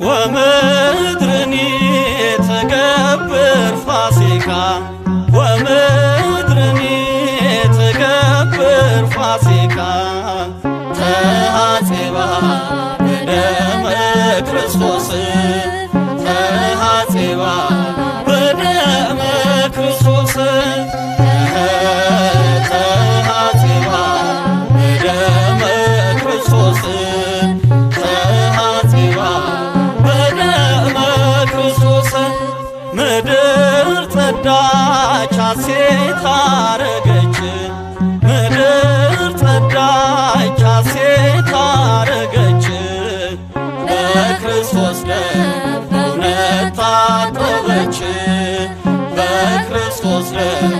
ወምድርኒ ትገብር ፋሲካ፣ ወምድርኒ ትገብር ፋሲካ፣ ተሐጽባ በደመ ክርስቶስ፣ ተሐጽባ በደመ ክርስቶስ፣ ተሐጽባ በደመ ክርስቶስ፣ ተሐጽባ በደመ ክርስቶስ። ምድር ጸዳች ሐሴት አረገች፣ ምድር ጸዳች ሐሴት አረገች፣ በክርስቶስ ደም በእውነት ታጠበች፣ በክርስቶስ ደም